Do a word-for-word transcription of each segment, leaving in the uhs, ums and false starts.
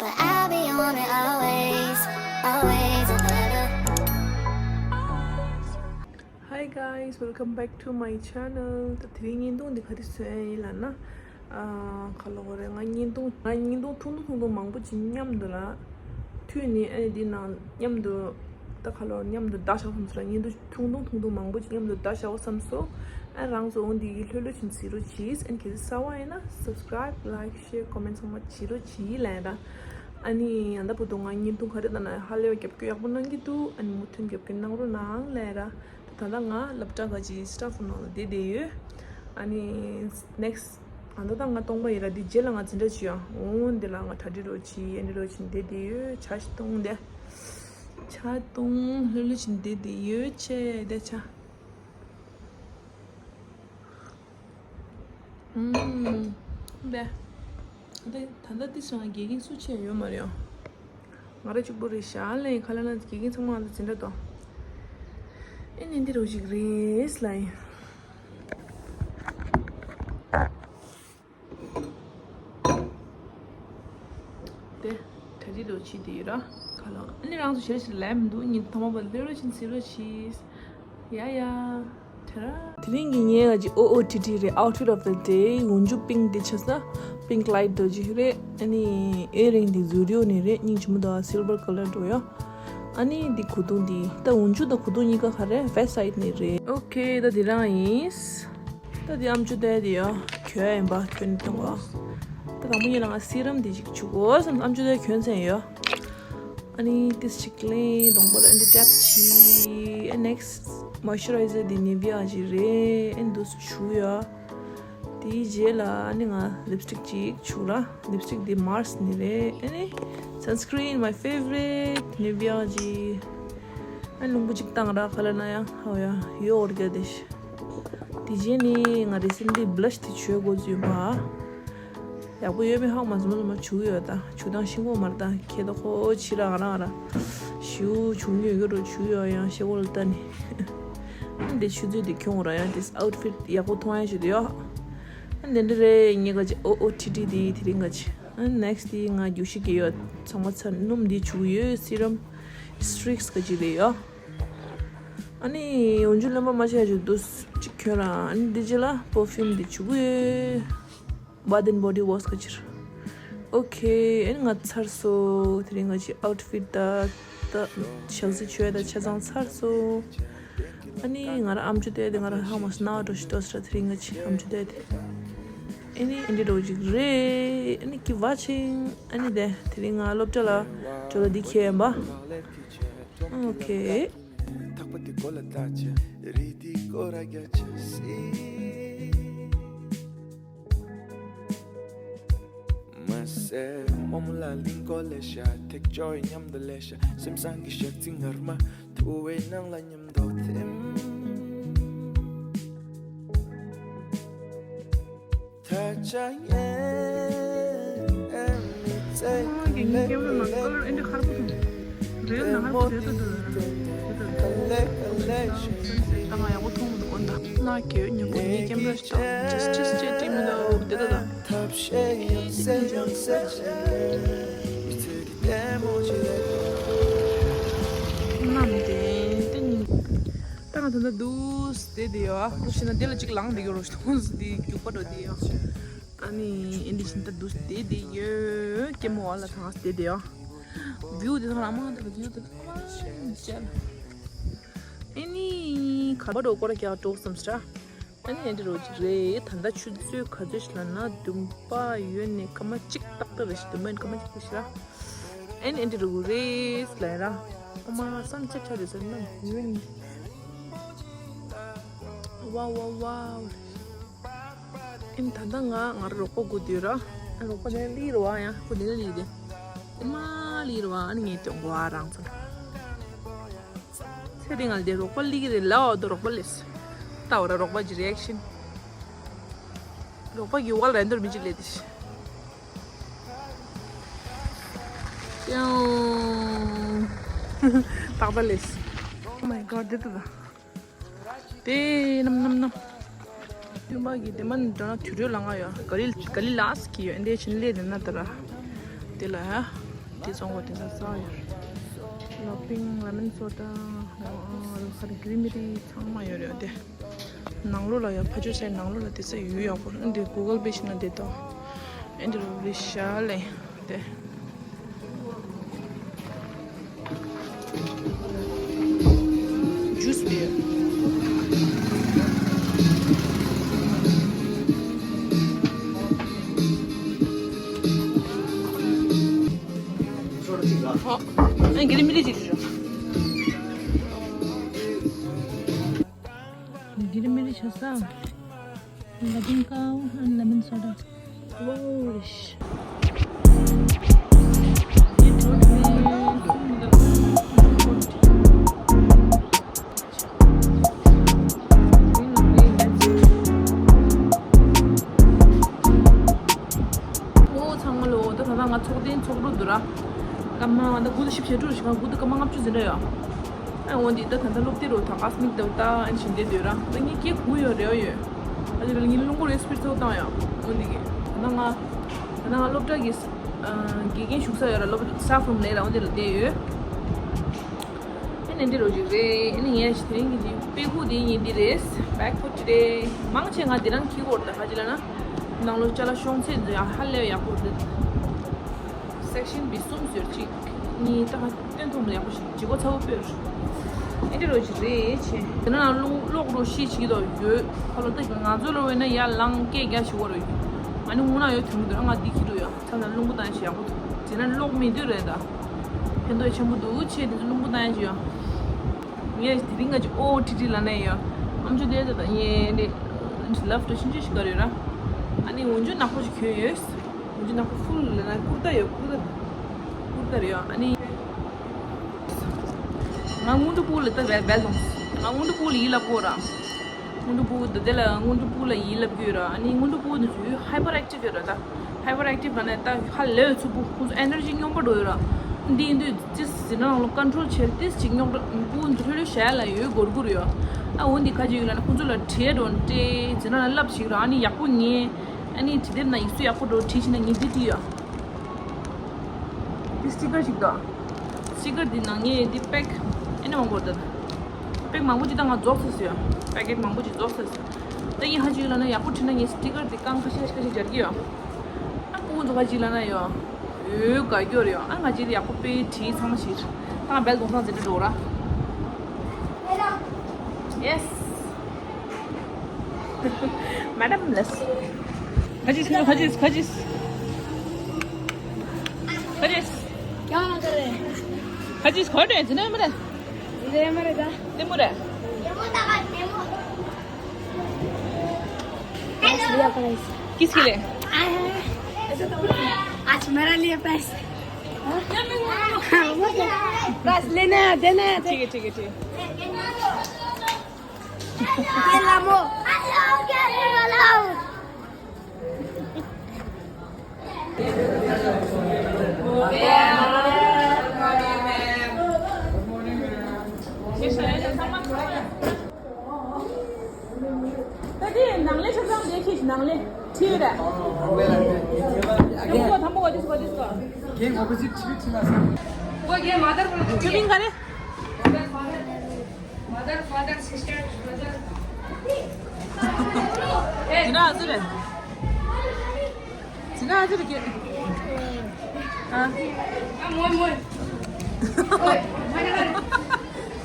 I'll be on it always, always. Hi guys, welcome back to my channel. ད་དེ་རིང་བརྙན་ཐུང་འདི་ག་རེ་བཟོས་ཡིན་ལབ་ན། ཨ་ག་ལབ་དགོས་རེད། ང་བརྙན་ཐུང་ང་བརྙན་ཐུང་ཐུང་ཐུང་ཐུང་ཐུང་མང་པོ་ཅིག་མཉམ་དུ་ལ་མཐུད་ནས། ཨ་ནི་འདི་ནང་མཉམ་དུ། ད་ག་ལབ་མཉམ་དུ་བརྡ་བཞག་བསམ་སོང་། བརྙན་ཐུང་ཐུང་ཐུང་མང་པོ་ཅིག་མཉམ་དུ་བརྡ་བཞག་བསམ་སོང་། ཨ་རང་ཚོ་འོ་འདི་གི་ལྷོད་ལྷོད་བྱས་ནས་གཟིགས་རོགས་གྱིས། ཨ་ནི་གལ་སྲིད་གསར་པ་ཡིན་ན་subscribe, like, share, comment ཚང་མ་བྱེད་རོགས་གྱིས་ལབ་ར། ཨ་ནི་ཡང་ད་བར་དུ་ང་བརྙན་ཐུང་ག་རེ་ལྟ་ན་ཧ་ལས་པ་རྒྱབ་སྐྱོར་ཡག་པོ་གནང་གི་འདུག་ཨ་ནི་མུ་མཐུད་རྒྱབ་སྐྱོར་གནང་རོགས་གནང་ལབ་ར། ད་ལྟ་ང་སློབ་གྲྭ་ག་ཅིག་staff room ནང་ལ་བསྡད་བསྡད་ཡོད། ཨ་ནི་next ཨ་ད་ལྟ་ང་སྟོང་པ་ཡིན་ར། འདི་རྗེས་ལ་ང་འཛིན་གྲྭ་བྱེད་ཡ། འོ་འདི་ལ་ང་གྲ་སྒྲིག་རོགས་གྱིས། ཨ་འདི་རོགས་གྱིས་བསྡད་བསྡད་ཡོད། ཇ་ཞིག་བཏུང་སྟེ། ཇ་བཏུང་ལྷོད་ལྷོད་བྱས་ནས་བསྡད་བསྡད་ཡོད། ཆེ་བསྡད་ཇ། ཨུམ། བས། ད་ད་ལྟ་དེ་སོང་དགེ་རྒན་སུ་ཆེ་ཡོད་མ་རེད་ཡང་། ང་རང་གཅིག་པུ་རེད་ཤག་ལབ་ཡིན། ཁ་ལ་ན་དགེ་རྒན་ཚང་མ་ང་ཚོ་འཛིན་གྲྭ་དང་། ཨེ་ནི་འདི་རོགས་ཅིག་རེད་ལབ་ཡིན། དེ་གྲ་སྒྲིག་རོགས་བྱེད་དེ་ཡོད་ར། ཁ་ལ་ཨ་ནི་རང་ཚོ་ཞེ་ཞིག་ལབ་མི་འདུག་ཉིན་ཐ་མ་བ་ལྷོད་ལྷོད་བྱས་ནས་གཟིགས་རོགས་གྱིས། ཡ་ཡ། དེ་ར། དེ་རིང་གི་ངའི་ཨ་ཅེ་ཨོ་ཨོ་ཊི་ཊི་རེད། Outfit of the day. འོན་ཇུ་པིང་འདི་ཆ་ས་པིང་ལའིཊ་རྡོ་རྗེ་རེད། ཨ་ནི་ཨེ་རིང་འདི་ཛུ་རི་ཡོ་ནས་རེད། སྙིང་རྗེ་མོ་དང་སིལ་བར་ཀ་ལར་འགྲོ་ཡ། ཨ་ནི་འདི་གོས་ཐུང་འདི་ད་འོན་ཇུ་དང་གོས་ཐུང་གཉིས་ཀ་ག་རེ་West Side ནས་རེད། ཨོ་ཁེ། ད་འདི་རང་ཡིན། ད་འདི་ཨམ་ཅོག་དེ་འདི་ཡ་གྱོན་ཡིན་པ། གྱོན་གཏོང་བ། ད་དང་པོ་ཉིད་ལ་ང་སི་རམ་འདི་ཅིག་བྱུག་གོ་བསམ། ཨམ་ཅོག་དེ་གྱོན་ཚན་ཡོད། ཨ་ནི་ཏིས་ཅིག་ལེན། གདོང་པ་ལ་འདི་ཊེབ་བྱས། ཨ་next moisturizer འདི་Nivea ཅིག་རེད། ཨ་ནི་འདུག་སེ་བྱུག་ཡ། དེའི་རྗེས་ལ་ཨ་ནི་ང་ལིབ་སི་ཊིག་ཅིག་བྱུག་ར། ལིབ་སི་ཊིག་འདི་Mars ནི་རེད། ཨ་ནི་sunscreen, my favorite, Nivea ཅིག་ཨ་ནི་རླུང་བུ་ཅིག་བཏང་ར། ཁ་ལ་ན་ཡ་ཧ་ཡ་ཡོ་འོར་རྒྱ་དེ་ཤི། དེ་རྗེས་ནི་ང་recently blush དེ་བྱོས་འགོ་བཙུགས་པ། ཡག་པོ་ཡོད་མེད་ཧ་གོ་མ་སོང་། མ་བྱུག་ཡོད། ད་བྱུག་སྟངས་ཤེས་ཀྱི་མ་རེད། ད་ཁྱེད་ད་ཁོ་ཕྱི་ར་ང་རང་ར་ཞུ་བྱུག་ཉོས་ཡོད་རོ། བྱུག་ཡོད་ཡང་ཤེས་ཀྱི་ལ་ལྟ་ནི། འདི་ཆུ་ཚོད་འདི་ཁྱོང་ར་ཡང་དེ་outfit ཡག་པོ་མཐོང་ཡ་ཞིག་ཡོད། འདི་འདྲ་རེད། ངས་ག་ཅི་ཨོ་ཨོ་ཊི་ཊི་དེ་དེ་རིང་ག་ཅི། next དེ་ང་རྒྱུག་ཤི་གི་ཡོད། ཚང་མ་ཚར། སྣུམ་འདི་བྱུག་ཡོད། སི་རམ་སི་ཊིག་ག་ཅི་རེད་ཡོད། ཨ་ནི་འོན་ཇུ་རློན་པ་མ་ཆག་ཅིག་འདུག་ཅིག་གྱོན་ར། ཨ་ནི་འདི་རྗེས་ལ་པར་ཕིའུམ་འདི་བྱུག་གི་ཡོད། Bath and Body Works ག་ཅི་ར། ཨོ་ཁེ། ཨ་ནི་ང་ཚར་སོང་། དེ་རིང་ང་ཅི་outfit ད་ད་ཞག་རྩི་བྱོས་ད་ཆ་ཚང་ཚར་སོང་། ཨ་ནི་ང་རང་ཨམ་ཅོག་དེ་དེ་ང་རང་ཧ་མ་སོང་ན་འགྲོ་ཞིག་འགྲོ་ས་ར། དེ་རིང་ང་ཅི་ཨམ་ཅོག་དེ་དེ། ཨ་ནི་ཨ་འདྲ་འགྲོ་ཅིག་རེད། ཨ་ནི་ཀི་ཝ་ཆིང་། ཨ་ནི་དེ་དེ་རིང་ང་སློབ་གྲྭ་ལ་འགྲོ་ལ་འདི་ཁྱེད་ཡིན་པ། ཨོ་ཁེ། ཐག་པ་དེ་གོ་ལ་ལྟ་ཆེ། རི་དེ་གོ་ར་རྒྱ་ཆེ་སི། མ་སེ་མོ་མོ་ལ་ལིང་གོ་ལེ་ཤ། ཐེག་ཅོ་ཡི་མཉམ་དུ་ལེ་ཤ། སེམས་སང་གི་ཞག་ཚི་ངར་མ། ཐུ་བའི་ནང་ལ་མཉམ་དུ་ཐིམ། ཐ་ཆ་ཡེ་ཨེ་མི་ཚེ་ཨ་གི་ངའི་ཀེམ་ར་ནང་ཀ་ལར་ཨེ་འདྲ་ཁར་པོ་དང་རེད་ན་ཧར་པོ་རེད་དོ། དོ་དོ་ད་ང་ཡག་པོ་མཐོང་མི་འདུག་འོན་ད་ན་གི་ཉིན་གུང་ངའི་ཀེམ་ར་ཞིག་ད་ཅེས་ཅེས་ཅེས་ཏི་མི་འདུག་དེ་དོ་ད། ཐབས་ཤེས་ཡང་སེ་ཡང་སེ་ཆེ། མི་ཚེ་གི་ལྟད་མོ་ཅིག་ལས། ནམ་དེ་དེ་ཉིན། ད་ང་ད་ལྟ་འདུག་སེ་བསྡད་དེ་ཡོད། ཨ་ཁུ་ཤི་ན་དེ་ལ་གཅིག་ལངས་བསྡད་ཡོད་རོ། ཞིག་ཐོང་སེ་དེ་རྒྱུག་པ་འགྲོ་དེ་ཡོད། ཨ་ནི་ཨེ་འདི་བཞིན་ད་འདུག་སེ་བསྡད་དེ་ཡོད། སྐྱེ་མོ་བ་ལ་ཐང་སེ་བསྡད་དེ་ཡོད། བིའུ་དེ་ཚང་ལ་མང་དེ་ལ་བིའུ་དེ་ཚང་མ་ཅལ། ཨེ་ནི་ག་པར་འགྲོ་སྐོར་ར་རྒྱག་འགྲོ་བསམ་སེ་ར། ཨ་ནི་ཨེ་འདྲ་རོ་ཅིག་རེད། ད་ལྟ་ཆུ་ཚོད་ག་ཚོད་ཞིག་ལབ་ན་བདུན་པ་ཡོལ་ནས་སྐར་མ་གཅིག་ཏག་ཏག་རེད་ཤག་བདུན་པ་ཡོལ་ནས་སྐར་མ་གཅིག་རེད་ཤག་ཨ་ནི་ཨེ་འདྲ་རོ་རེད་ལབ་ཡ་ར། ཨ་མ་སང་ཆ་ཆ་རེད་ཟེར་ན་ཡོལ་ནས། ཝའོ་ཝའོ་ཝའོ། ཨ་ནི་ད་ལྟ་ང་ང་རང་རོགས་པ་སྒུག་བསྡད་ཡོད་ར། ཨ་རོགས་པ་དེ་ལི་རེད་བ། ཡང་ཁོ་དེ་ལི་རེད། ཨ་མ་ལི་རེད་བ། ཨ་ནི་ངས་སྟོན་གོ་ཨ་རང་ཚོ། ཚེ་རིང་ང་ལ་དེ་རོགས་པ་ལི་གི་རེད་ལབ་འོ། དོ་རོགས་པ་ལས། ལྟ་བ་ར་རོགས་པ་གི་རི་ཨེག་ཤན། རོགས་པ་གི་ཝལ་རན་དོར་མི་གཅིག་ལས་དེ་ཤི། ཀྱང་། ཏག་ཏག་ལས། Oh my god དེ་ལྟ་ད། དེ་ནམ་ནམ་ནམ། སྟོན་པ་གི་དེ་མ་འགྲོ་ན་དུད་འགྲོ་ལ་ང་ཡོད། ག་ལི་ག་ལི་ལ་སི་གི་ཡོད། འདི་ཕྱིན་ལས་དེ་ན་ད་ར། དེ་ལ་ཡ། དེ་བཙོང་གོ་དེ་འདྲ་ས་ཡོད་རེད། ལ་པིང་ལ་མིན་སོ་ཌ། ཨ་ཧ་རི་གི་རི་མི་རི་ཚང་མ་ཡོད་རེད་དེ། ནང་ལོགས་ལ་ཡ་ཕ་ཆུ་སའི་ནང་ལོགས་ལ་དེ་ས་ཡོད་ཡག་པོ། འདི་གུ་གལ་པེ་ཤི་ན་དེ་དང་། ཨེ་འདི་རུ་རི་ཤ་ལེ་དེ། ཇུས་པི་ཡོད། ཨ་འགི་རི་མི་རི་ཅིག་ཞུ། འགི་རི་མི་རི་ཆ་ས། ལ་པིང་ཀའོ་ཨན་ལ་མིན་སོ་ཌ། ལོ་རེ་ཤ། ཨོ་ཚང་མ་ལོ། ད་ད་ང་ཚོགས་ཐེངས་ཚོགས་འགྲོ་འདུག་ར། སྐར་མ་ང་ད་དགུ་དང་བཞི་བཅུ་ཞེ་དྲུག་རེ་ཤ། ང་དགུ་དང་སྐར་མ་ལྔ་བཅུ་ཟིན་ར་ཡོད། ཨ་འོ་འདི་ད་ད་ལྟ་སློབ་དེབ་རུ་ད་ཨ་སི་མིག་ད་ད་ཨན་བཞིན་བསྡད་འདུག་ར། ད་ངས་སྐད་གོ་ཡོད་རེ་བ་ཡོད། ཨ་ཅེ་ལ་ངས་རླུང་བུ་རེ་སྤིར་ཚོགས་བཏང་ཡོད། འོ་འདི་གི་ད་ང་ད་ང་སློབ་གྲྭ་གི་དགེ་རྒན་བཞུགས་ས་ཡོད་ར། སློབ་སི་ཊཕ་རུམ་ལས་ར། འོ་འདི་ལ་བསྡད་ཡོད། ཨ་ནི་འདི་རུ་ཅིག་རེད། ཨ་ནི་ངས་དེ་རིང་གི་དཔེ་ཁུག་དེ་ཡིན་འདི་རེད། Bag for today། མང་ཆེ་ང་འདི་རང་འཁྱེར་གོ་ར། ད་ཧ་ཅི་ལ་ན་ནང་ལོ་ཅ་ལག་ཤོང་ཚད་འདི་ཡང་ཧ་ལས་ཡག་པོ་འདུག་སེག་ཤན་བི་གསུམ་ཟེར་གཅིག་གཉིས་ད་ཧ་སྟོན་ཐུབ་མ་ཡག་པོ་ཞིག་བྱེད་སྒོ་ཚ་བོ་སྤོས། ཨེ་འདྲ་རོ་ཞིག་རེད་ཆེ། དེ་ན་ལོག་ལོག་རོ་ཤི་ཆི་གི་དོ་ཡོད། ཁ་ལོ་ད་ང་ཚོ་ལོ་བས་ན་ཡར་ལངས་སྐད་རྒྱག་ཞིག་བོ་རོ་ཡོད། ང་ནི་དངོས་གནས་ཡོད་དུང་གི་དོ་ང་འདི་ཁྱི་རུ་ཡོད། ཚ་ན་རླུང་བུ་བཏང་ཞིག་ཡག་པོ་འདུག་དེ་ན་ལོག་མི་འདུག་རེད་ད། ཕན་ཐོགས་ཆེན་པོ་འདུག་ཆེ། དེ་ཚོ་རླུང་བུ་བཏང་ཞིག་ཡོད། ངས་དེ་རིང་ང་ཅི་ཨོ་ཁྲི་ཁྲི་ལ་ནས་ཡོད། ཨམ་ཅོ་དེ་ད་ད་ངས་འདི་ལབ་ཏུ་ཤིན་ཅི་ཞིག་ག་རེད་ར། ཨ་ནི་འོན་ཅུ་ནག་པོ་ཞིག་གྱོན་ཡོད། འོན་ཅུ་ནག་པོ་ཕུལ་ལ་ན་ཀུར་ཏ་ཡོད། ཀུར་ཏ་ཀུར་ཏ་རེད་ཡོད། ཨ་ནི་ང་སྔོན་འགྲོ་ཕུག་ལ་ད་བལ་བལ་དང་། ང་སྔོན་འགྲོ་ཕུག་ལ་ཡིད་ལབ་དགོས་ར། སྔོན་འགྲོ་ཕུག་ད་དེ་ལ་སྔོན་འགྲོ་ཕུག་ལ་ཡིད་ལབ་དགོས་ར། ཨ་ནི་སྔོན་འགྲོ་ཕུག་འདི་ཚོ་ཧའི་པར་ཨེག་ཊིབ་ཡོད་ར། ད་ཧའི་པར་ཨེག་ཊིབ་ལ་ནས་ད་ཧ་ལས་ཚུ་ཕུག་ཁོང་ཚོ་ཨེ་ནར་ཇི་རྙོག་པ་འགྲོ་ཡོད་ར། འདི་ཡིན་དུས་ཅི་ཟེར་ན་ལོ་ཀོན་ཊོལ་བྱེད་ཏིས་ཅིག་རྙོག་དྲ་ཕུག་འདི་ཚོ་ལོས་ཞལ་ལ་ཡོད་སྒོར་སྒོར་ཡོད། ཨ་འོ་འདི་ཁ་ཅིག་ཡོད་ལ་ན་ཁོང་ཚོ་ལ་བྲིས་འགྲོ་སྤྲད་ཟེར་ན་ལབ་ཞིག་ར། ཨ་ནི་ཡག་པོ་ངས་ཨ་ནི་བྲིས་དེབ་ན་ཡིག་གཟུགས་ཡག་པོ་འགྲོ་བྲིས་ཕྱིན་ན་ངས་འདི་བྲིས་ཡོད། འདི་སི་ཊི་ཀར་ཞིག་འདུག་སི་ཊི་ཀར་འདི་ནང་ངས་འདི་པེག་ཨེ་ནི་མང་པོ་འདུག་པེག་མང་པོ་ཅིག་ད་ང་རྫོགས་སོང་ཟེར། པེ་ཀེཊ་མང་པོ་ཅིག་རྫོགས་སོང་ཟེར། ད་ཡིན་ཧ་ཅིག་ལ་ན་ཡག་པོ་བྲིས་ན་ངས་སི་ཊི་ཀར་འདི་རྐང་ཁ་ཤས་ཁ་ཤས་སྦྱར་གྱི་ཡོད། ཨ་ཕྲུ་གུ་ཚོ་ཧ་ཅིག་ལ་ན་ཡོད། འོས་དགའ་སྐྱོ་རེད་ཡོད། ཨ་ང་ཅིག་ཡག་པོ་དཔེ་བྲིས་ཚང་མ་ཞིག་ད་ང་བལ་གདོང་སང་འཛིན་གྲྭ་འགྲོ་ར། ཡེ་སི། མེ་ཌམ་ལེས། ཁ་ཅིག་ཁ་ཅིག་ཁ་ཅིག་ཁ་ཅིག क्या कर रहे हैं? ཁ་ཅིག་ཁོ་དེ་ཛི་ནེ་མ་རེད། ཛི་ནེ་མ་རེད་ད། དེ་མོ་རེད། आज लिया प्राइस। किसके लिए? आज मेरा लिए प्राइस। प्राइस लेना है, देना है। ठीक है, ठीक है, ठीक है। ये लामो। ད་དེ་ནང་ལས་ཆ་ཚང་དེ་ཁྱེད་ནང་ལས་ཁྲིད་ར། དང་པོ་དང་པོ་ག་དུས་ག་དུས་ག་རྒན་ཨོ་པོ་ཟིཊ་ཁྲིད་ཁྲིད་ལ་ས། ཁྱོད་མིང་ག་རེ། Mother, father, sister, brother. ཇི་ན་ཨ་ཙི་རེད། ཇི་ན་ཨ་ཙི་རེད་ཀྱེ། ཨ། ཨ་མོ་མོ།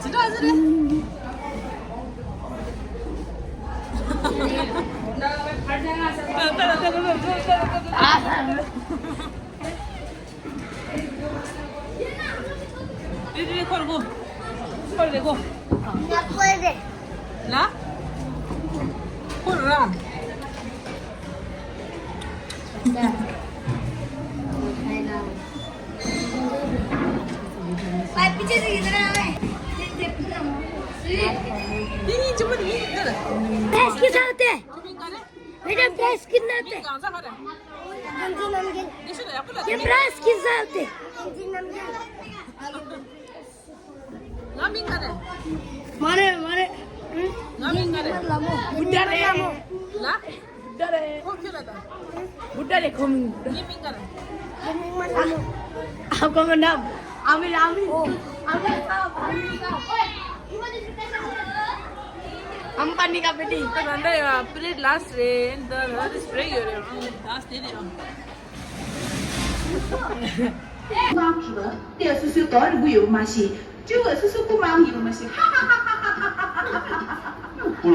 ཇི་ན་ཨ་ཙི་རེད། ཨ། དེ་དེ་འཁོར་གོ། འཁོར་རེ་གོ། ལ། འཁོར་ར། དེ་གཉིས་ཅི་མོ་དེ་གཉིས་དེ་ལ། पैसे कितना होते हैं? ཁྱོད་མིང་ག་རེ། बेटा, प्राइस कितना होते हैं? गांजा खा रहा है। नमकीन, नमकीन। ये प्राइस कितना होते हैं? नमकीन, नमकीन। ང་མིང་ག་རེ། मारे, मारे। ང་མིང་ག་རེ། बुड्ढा रे। ला। बुड्ढा रे। बुड्ढा रे, घुम। ये मिंगा रे। आपको मैं नाम आमिर, आमिर, आमिर साहब, आमिर साहब। अंबानी का बेटी। प्लेट लास्ट रे, द स्प्रे यो रे। लास्ट दे दे। དེ་སུ་སུའི་དོར་དགུ་ཡོད་མ་ཤེས། སྤྲེའུ་སུ་སུ་སྐུ་མང་ཡོད་མ་ཤེས། ཧ་ཧ་ཧ། ཨོ་ལ།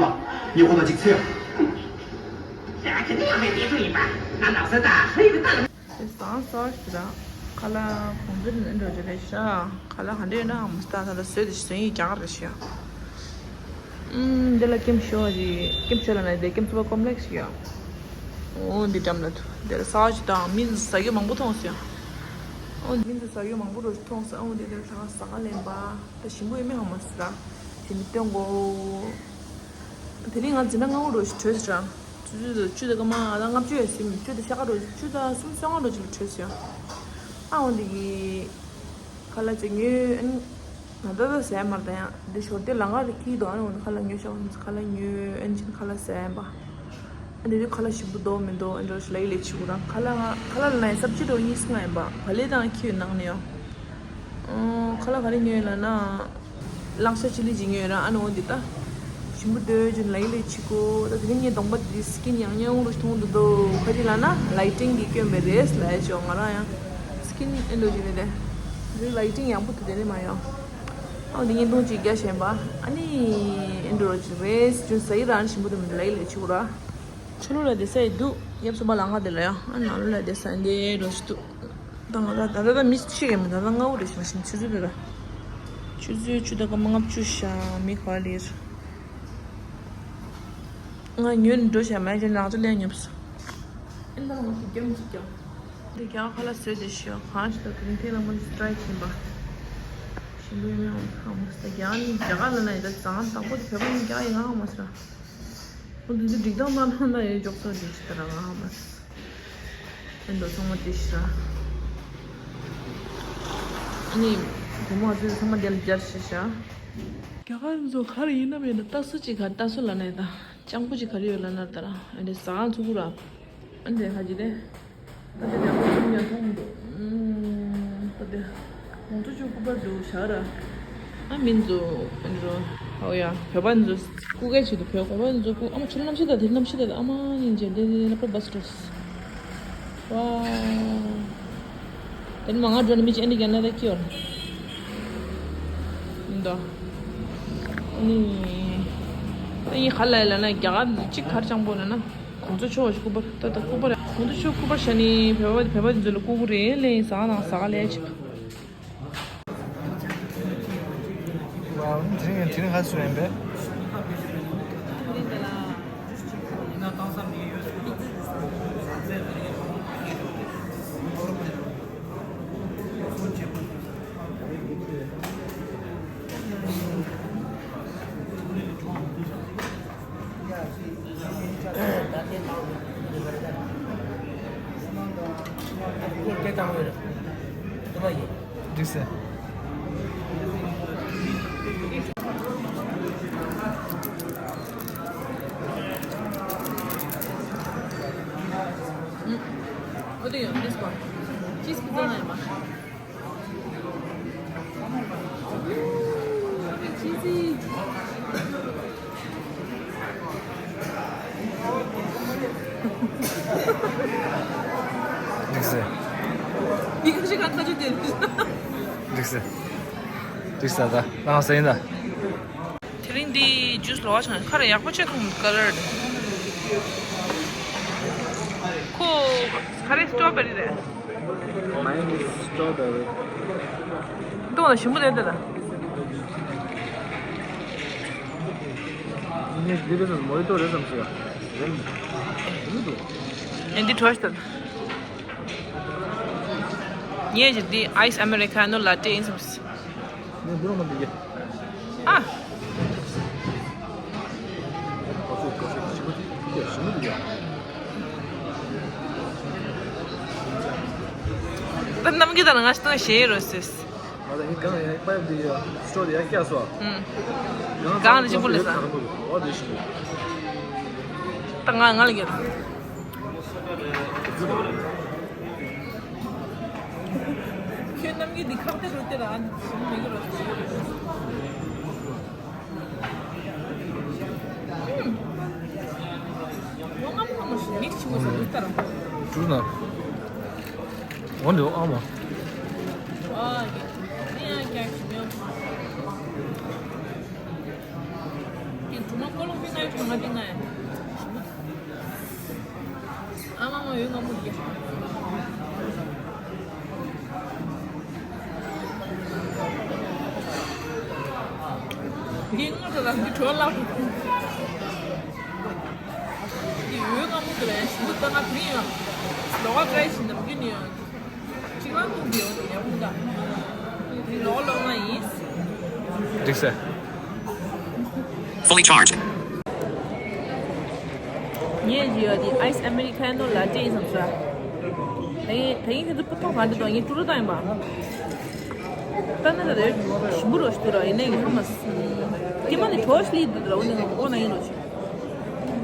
ངས་ཁོ་ལ་ཅིག་འཚོལ། ད་ཁྱེད་ནི་ཡང་མེད་དེ་ཚོ་ཡིན་པ། ང་ལག་ས་ད་ཧ་ཡི་ད། དེ་སང་སོར་ཞིག་ར། ཁ་ལག་གོང་ཚོད་འགྲོ་རྒྱུ་རེད་ཤག་ཁ་ལག་ག་འདྲ་ཡོད་ན་མ་སྟ་ད་ལ་བཟོས་དེ་བཟོས་ཡིན་རྒྱ་གར་རེད་ཤག་ཨུམ། འདི་ལ་ཀེམ་ཤོ་ཞིག་ཀེམ་ཤོ་ལ་ན་དེ་ཀེམ་སུ་པར་ཀོམ་པི་ལེགས་ཤིག་ཡོད། འོ་འདི་འགྲམ་ལ་ཐུག་འདིར་ས་ཞིག་དང་མི་ཟ་རྒྱུ་མང་པོ་མཐོང་སོང་། འོ་མི་ཟ་རྒྱུ་མང་པོ་རོ་ཞིག་མཐོང་སོང་། འོ་འདི་འདིར་ད་ས་ག་ལེན་པ་ད་ཞིམ་པོ་ཡོད་མེད་ཧ་མ་སི་ད་དེ་ནི་སྟོན་གོ་དེ་ནི་ང་འཛིན་གྲྭ་ལྔ་པོ་རོ་ཞིག་བྲོས་སོང་། ཆུ་ཚོད་དང་ཆུ་དང་སྐར་མ་ང་ལྔ་བཅུ་ཡས་ཟིན་ཆུ་དང་ཤ་ཁ་རོ་ཆུ་དང་གསུམ་སོ་ལྔ་རོ་ཞིག་ལ་བྲོས་སོང་། ཨ་འོ་འདི་གི་ཁ་ལག་ཅིག་ཉོས། ཨ་ནི་ང་ད་ལྟ་ཟ་ཡ་མ་རེད་ད། ཡང་འདི་ཞོར་དེ་ལ་ང་རེ་ཁྱི་དོ། ཨ་ནི་འོ་ན་ཁ་ལག་ཉོས་ཤག་ཁ་ལག་ཉོས། ཨ་ནི་ཅིག་ཁ་ལག་ཟ་ཡ་ཡིན་པ། ཨ་ནི་དེ་ཁ་ལག་ཞིམ་པོ་འདུག་མི་འདུག་ཨ་འདྲ་ཞིག་ལ་ཡི་ལས་བྱེད་དགོས་ར། ཁ་ལག་ང་ཁ་ལག་ལ་ན་ཡི་སབ་ཅི་དོ་གཉིས་སུ་ང་ཡིན་པ། བ་ལེ་དང་ཁྱི་ཡོད་ནང་ནས་ཡོ། ཨོ། ཁ་ལག་ག་རེ་ཉོས་ལབ་ན། གླང་ཤ་ཅི་ལི་ཅིག་ཉོས་ར། ཨ་ནི་འོ་འདི་ད། ཞིམ་པོ་འདོད་ཅིག་ལ་ཡི་ལས་བྱེད་དགོས། ད་དེ་རིང་ངའི་གདོང་པ་འདི་སི་ཀིན་ཡང་ཉེ་འུ་རུ་མཐོང་འདུག་དོ། ཁ་ཅིག་ལབ་ན་ལའི་ཊིང་གིས་སྐྱོན་པའི་རེད་ལབ་ཡ་ཅིག་ང་རང་ཡང་སི་ཀིན་ཨེ་འདྲ་ཅིག་རེད་དེ། འདི་ལའི་ཊིང་ཡག་པོ་འདུག་དེ་ནས་མ་ཡོང་། ཨ་འདི་བརྙན་ཐུང་ཅིག་རྒྱག་བཞིན་པ། ཨ་ནི་ཨེ་འདྲ་ཅིག་རེད། ཅུང་ཟ་ཡི་ར། ཨ་ནི་ཞིམ་པོ་འདུག་མི་འདུག་ལ་ཡི་ལས་བྱེད་དགོས་ར། ཕྱི་ལོགས་ལ་བསྡད་ས་ཡི་འདུག་ཡབ་གསུམ་པ་ལ་ང་དེ་ལ་ཡང་ཨ་ནང་ལོགས་ལ་བསྡད་ས་འདི་འདྲ་ཞིག་འདུག་ད་ང་ད་ད་ད་ད་མི་ཤེས་ཀྱི་མི་ད་ད་ལྔ་པོ་རེད་ཤག་མ་གཞི་ཆུ་ཚོད་དེ་ད། ཆུ་ཚོད་བཅུ་དང་སྐར་མ་ལྔ་བཅུ་ཤག་མི་ག་ལེར། ང་ཉོས་ནས་འགྲོ་བྱ་མ་བྱས་ནག་ཅོ་ལེན་ཉོབ་སོང་། ཨེ་ད་ང་ཚོ་རྒྱབ་མི་ཅིག་ཀྱང་། འདི་རྒྱ་གར་ཁ་ལག་བཟོས་ཏེ་ཤོག་གང་ཞིག་ད་དེ་རིང་ཐེངས་ལ་མ་ཞིག་ཊ་རའི་བྱིན་པ། ཞིམ་པོ་ཡོད་མེད་ཧ་མ་སི་ད། རྒྱ་གར་ནི་རྒྱ་གར་ལ་ན་ཡི་ད་ཙང་དང་པོ་དེ་བོད་པ་ནི་རྒྱ་གར་ཡི་ང་ཧ་མ་སི་ར། ཁོ་འདི་ཚོ་སྒྲིག་སྟངས་ནང་ལ་ན་ཡོད་འཇོག་ཚོགས་འདི་ཅི་ད་ར་ང་ཧ་མ་སི། ཨེ་འདོ་ཚང་མ་དེ་ཤི་ར། ཨ་ནི་བུ་མོ་ཚོས་ཚང་མ་དེ་ལ་སྦྱར་ཤི་ཤ། རྒྱ་གར་ཚོ་ག་རེ་ཡིན་ནམ་ཡིན་ན་ལྟ་སུ་ཅིག་ག་ལྟ་སུ་ལ་ན་ཡི་ད་སྤྱང་པོ་ཅིག་ག་རེ་ཡོད་ལ་ན་ད་ར། ཨ་ནི་ཟ་ཁང་ཚུགས་ར། ཨ་འདྲས་ཁ་ཅིག་དེ། ད་དེ་ཡག་པོ་ཅིག་ཉར་མཐོང་འདུག་ཨུམ། ད་དེ། ཁོང་ཚོ་ཆུ་སྐུ་པར་འདུག་བཞག་ར། ཨ་མིན་ཚོ་ཨ་འདྲ། ཨོ་ཡ། བོད་པ་ཚོ་སྐུ་སྒེར་ཆེད་དུ་བོད་བོད་པ་ཚོ་སྐུ། ཨ་མ་ཆུ་གནམ་གཤིས་ད་དེ་གནམ་གཤིས་ད་ཨ་མ་ཡིན་ཅེ་དེ་དེ་ལ་པར་བ་སི་ཏོ་སི། ཝའོ། དེ་ནི་མ་ང་འགྲོ་ནི་མི་ཅི་ཨ་འདྲ་རྒྱ་ན་ད་ཀི་ཡོད་ནི། འདུག་ཨ་ནི། ད་ཡིན་ག་ལ་ལ་ན་རྒྱ་གར་གཅིག་གར་སྤྱང་པོ་ལ་ན། ཁོང་ཚོ་ཆོ་ཞིག་སྐུ་པར་ད་ད་སྐུ་པར་ཁོང་ཚོ་ཆོ་སྐུ་པར་ཤ་ནི་བོད་པ་བོད་པ་འདི་ཚོ་ལ་སྐུ་སྐུ་རེད་ལེ་ཟ་ནང་ཟ་ག་ལས་ཅིག་དེ་རིང་དེ་རིང་ཧ་སུ་ཡིན་པས། འགྲིག་སེ། འོ་དེ་ཡང་this one cheese pizza ན་ཡིན་པ། Cheesy. འགྲིག་སེ། འགྲིག་སེ། འགྲིག་སེ། ད་ནང་སེ་ཡིན་ད། དེ་རིང་འདི་ཇུས་ལོ་བ་ཆང་ཁ་ར་ཡག་པོ་ཆེ་མཐོང་ཀ་ལར་དེ། ཁོ་ཁ་རེ་སི་ཊོ་བེ་རི་རེད། Mine is strawberry. འདུག་ན་ཞིམ་པོ་རེད་དེ་ལ། ངས་འདི་རེད་བསམ་མོ་ཧི་ཏོ་རེད་བསམ་ཞིག་ཡ། རེད་མི་འདུག་ངས་འདི་བྲོས་ཤི་ད། ངས་ཀྱི་འདི་ཨའི་སི་ཨ་མེ་རི་ཁ་ནོ་ལ་ཏེ་ཡིན་བསམ་ཞིག་ངས་འདི་རང་མ་འདི་གི་ཨ། ད་ནམ་གི་ད་ང་ཞིག་ཏང་ཞེས་རོ་སིས། ང་ད་ཧི་གང་ཡང་པའི་འདི་ཡ་སི་ཊོ་རི་ཡ་སྐྱ་སོ། ཨུམ། གང་རེ་ཆེན་པོ་ལས་ས། ད་ང་ང་ལ་རྒྱབ། ཁྱོད་རྣམ་གཡེང་འདི་ཁག་ཏེ་རུ་ཏེ་ར་ཨ་ནི་ཞིམ་མི་གི་རོ། ངོ་ངམ་ཁོ་མོ་ཞིག་མིག་ཆུ་མོ་ཟ་འདུག་ལྟར། ཅུ་ན། འོ་འདི་ཨ་མ། ཨ་ཡེ། ཡ་ཀྱང་ཞིམ་ཡོད། དེ་གྲུ་མ་ཀོ་ལོང་པི་ནའི་གྲུ་མ་དེ་ང་ཡ། ཨ་མ་མ་ཡོད་ང་མོ་དེ། དེ་ང་ཚོ་ལ་འདི་གྲོ་ལ། འདི་ཡོད་ང་མོ་དེ་ལ་ཡང་ཞིམ་པོ་ལྟ་ང་དེ་ཡང་ལོ་ག་ཀ་ཡི་ཞིམ་ནམ་རྒྱུན་ནས་ཡང་། གཅིག་ལ་འདུག་འདི་ཡོང་ཡག་པོ་འདུག་འདི་ལོག་ལོག་ན་ཡིན། འགྲིག་སེ། Fully charged. ངས་བརྗོད་ཡ་འདི་ཨའི་སི་ཨ་མེ་རི་ཁ་ནོ་ལ་ཏྲེ་ཡིན་བསམ་ས། ད་ཡིན་ད་ཡིན་ཁྱེད་ཚོ་སྤུ་ཐོག་གང་འདྲ་དང་ངས་ཀྲུ་རུ་བཏང་ཡིན་པ། ད་ནི་ད་རེད་ཞིམ་པོ་རོ་ཞིག་འདུག་ར་ཡིན་ནའི་ངས་ཧ་མ་སི། ཀྱེ་མ་ནི་གྲོ་ཞིག་ལི་འདུག་ར་འོ་ནི་ང་མགོ་ན་ཡིན་རོ་ཞིག་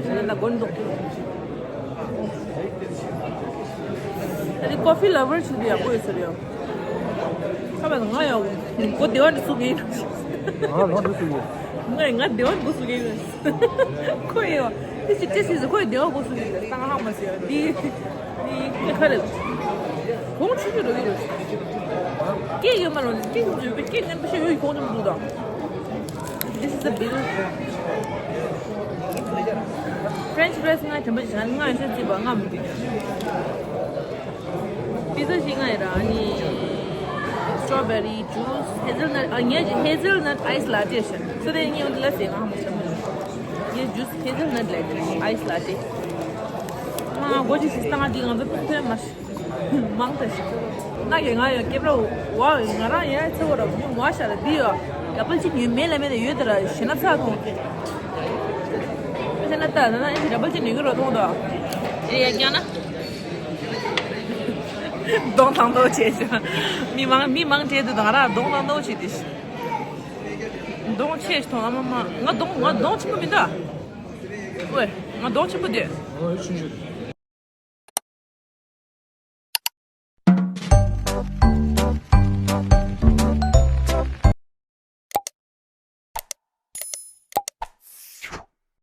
ཁྱེད་རང་ལ་མགོ་འདུག་ཨ་ནི་ཀོ་ཕི་ལ་ཝར་ཆེད་དུ་ཡག་པོ་ཡོད་ཟེར་ཡོད། ཁ་བ་ང་ཡང་མགོ་བདེ་བ་འདི་ཚུགས་ཀྱི་ཡིན། ང་ལོ་འདི་ཚུགས་ཡོད། ང་ང་བདེ་བ་འགོ་ཚུགས་ཀྱི་ཡིན། ཁོ་ཡོད། དེ་ཅི་ཅི་ཟེར་ཁོ་ཡི་བདེ་བ་འགོ་ཚུགས་ཀྱི་ཡིན། ད་ང་ཧ་མ་ཟེར་འདི་འདི་ཁ་རེད། གོང་ཆུ་ཆུ་འགྲོ་གི་ཡོད། སྐད་ཡོད་མ་རུང་སྐད་ཡོད་པའི་སྐད་ངན་པ་ཞིག་ཡོད་གོང་ཆུ་མ་འདུག་ད། This is a bill. French fries ང་དེ་འདྲ་བྱས་ང་ཡང་ཤོད་རྩིས་པ་ང་མི་འདུག Pizza ཞིག་ང་ཡི་ར་ནི། Strawberry juice, hazelnut, ཨ་ངས་ཀྱི་hazelnut ice latte ཞིག་སོ་དེ་ངས་འོང་དུ་ལ་ཟེར་ང་ཧ་མ་ཤེས་མ་ངས་juice hazelnut latte, ice latte. ང་སྒོ་ཅིག་ཞིག་བཏང་ང་འདི་ང་ཚོ་ཐོན་མ་ཤེས། མང་ད་ཞིག་ན་གི་ང་ཡང་སྐེད་པ་བ་ང་རང་ཡང་ཚེ་བོ་ར་བུ་མོ་བ་ཤ་ར་འདི་ཡོད། ར་པལ་ཅིག་ཉོས་མེད་ལ་མེད་ད་ཡོད་ད་ར་ཞེ་ན་ཚ་ཐོང་། ཤེས་ན་ད་ད་ན་ཨེ་ར་པལ་ཅིག་ཉོས་གི་རོ་ཐོང་ད། ཨེ་ཡ་རྒྱ་ན། གདོང་ཐང་ཏོ་བྱས་ཤག་མི་མང་མི་མང་བྲེལ་དུ་དང་ར་གདོང་ཐང་ཏོ་བྱས་ཏེ། གདོང་ཆེ་ཞིག་ཐོང་ཨ་མ་མ་ང་གདོང་ང་གདོང་ཆེན་པོ་མི་འདུག་ཨོའི་ང་གདོང་ཆེན་པོ་དེ། ཨོའི་ཆུང་ཆུང་།